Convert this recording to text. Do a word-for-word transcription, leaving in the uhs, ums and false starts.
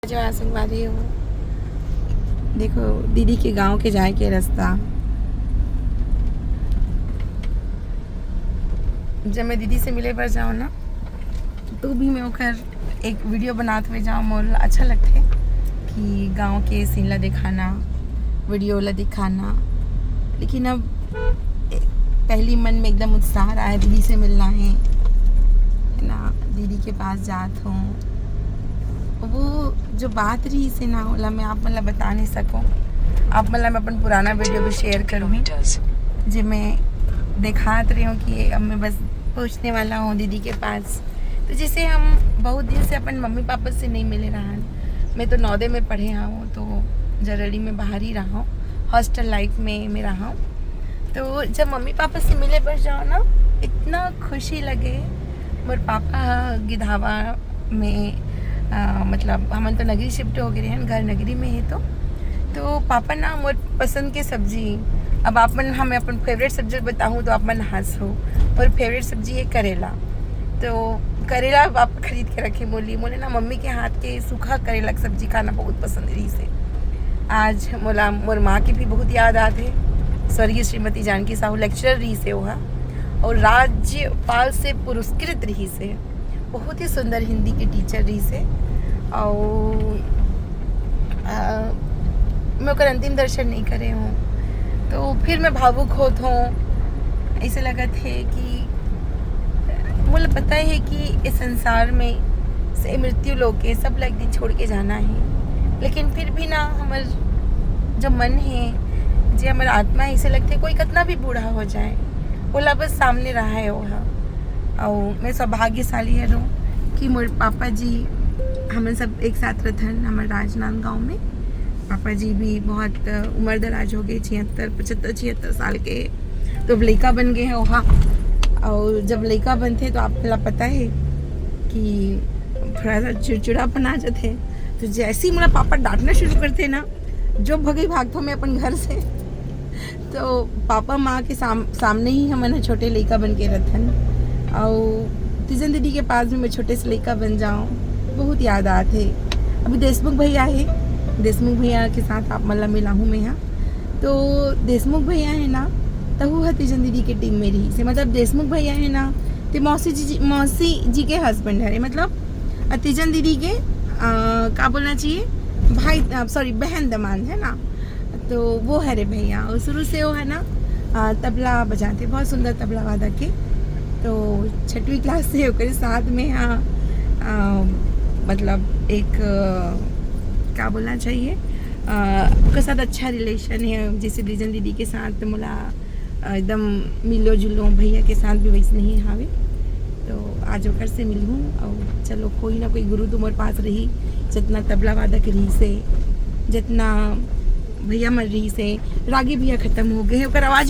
जो आसंगवादी हो। देखो, दीदी के गांव के जाए के रास्ता। जब मैं दीदी से मिले बर जाऊँ ना, तो भी मैं ओकर एक वीडियो बनात हुए जाऊँ। मोर अच्छा लगथे कि गांव के सीन ला दिखाना, वीडियो ला दिखाना। लेकिन अब ए, पहली मन में एकदम उत्साह रहा है, दीदी से मिलना है, है ना, दीदी के पास जात हूँ। वो जो बात रहिस हे ना, ओला मैं आप मन ला बता नहीं सकूँ। आप मन ला मैं अपन पुराना वीडियो भी शेयर करूँगी, जे मैं दिखात रही हूँ कि अब मैं बस पहुँचने वाला हूँ दीदी के पास। तो जैसे हम बहुत दिन से अपन मम्मी पापा से नहीं मिले रहन, मैं तो नवोदय में पढ़े हूँ, तो जरड़ी में बाहर ही रहा हूँ, हॉस्टल लाइफ में मैं रहा हूँ। तो जब मम्मी पापा से मिले बर जाओ ना, इतना खुशी लगे। मोर पापा ह गिधावा में, अ, मतलब हमन तो नगरी शिफ्ट हो गए हैं, घर नगरी में है। तो तो पापा ना मोर पसंद के सब्जी, अब आप मन हमें अपन फेवरेट सब्जी बताहूँ तो आप मन हंस हो। मोर फेवरेट सब्जी है करेला। तो करेला पापा खरीद के रखे मोली। मोले ना मम्मी के हाथ के सूखा करेला के सब्जी खाना बहुत पसंद रहिस हे। आज मोला मोर माँ की भी बहुत याद आत हे। स्वर्गीय श्रीमती जानकी साहू लेक्चरर रहिस हे ओहा, और राज्यपाल से पुरस्कृत रहिस हे। बहुत ही सुंदर हिंदी के टीचर रहिस हे। और अ, मैं ओकर अंतिम दर्शन नहीं करे हूँ, तो फिर मैं भावुक होत हूँ। ऐसे लगत हे कि मोला पता है कि इस संसार में से मृत्यु लोक के सब ला एक दिन छोड़ के जाना है, लेकिन फिर भी ना हमर जो मन है, जे हमर आत्मा है, ऐसे लगथे कोई कितना भी बूढ़ा हो जाए, ओला बस सामने रहा है ओहा। और मैं सौभाग्यशाली हरहूँ कि मोर पापा जी हमन सब एक साथ रथन हमर राजनांदगांव में। पापा जी भी बहुत उम्र दराज हो गए, छिहत्तर, पचहत्तर, छिहत्तर साल के, तो अब लइका बन गए हैं ओहा। और जब लइका बनथे तो आप ला पता है कि थोड़ा सा चिड़चिड़ापन आ जाथे। तो जैसे ही मोला पापा डांटना शुरू करथे ना, जो भगई भागथो मैं अपन घर से। तो पापा माँ के साम-, सामने ही हमन ह छोटे लइका बन के रथन। और तीजन दीदी के पास भी मैं छोटे से लइका बन जाऊँ, बहुत याद आत हे। अभी देशमुख भैया है, देशमुख भैया के साथ आप मन ला मिलाहूँ मैं यहाँ। तो देशमुख भैया है ना, तहू ह तीजन दीदी के टीम में रहिस हे। मतलब देशमुख भैया है ना, ते मौसी जी, मौसी जी के हस्बैंड हरे, मतलब अ, तीजन दीदी के, अ, का बोलना चाहिए, भाई, अ, सॉरी, बहन दमांद है ना, तो वो हरे भैया। और शुरू से वो है ना, अ, तबला बजाते, बहुत सुंदर तबला वादक के। तो छठवीं क्लास से ओकरे साथ में, हाँ, अ, मतलब एक, अ, का बोलना चाहिए, अ, ओकर साथ अच्छा रिलेशन है। जैसे तीजन दीदी के साथ मोला अ, एकदम मिलो जुलो, भैया के साथ भी वैसे नहीं हावे। तो आज ओकर से मिलहूँ। और चलो, कोई ना कोई गुरु तो मोर पास रही, जितना तबला वादक रहिस हे, जितना भैया मन रहिस हे। रागी भैया खत्म हो गए, ओकर आवाज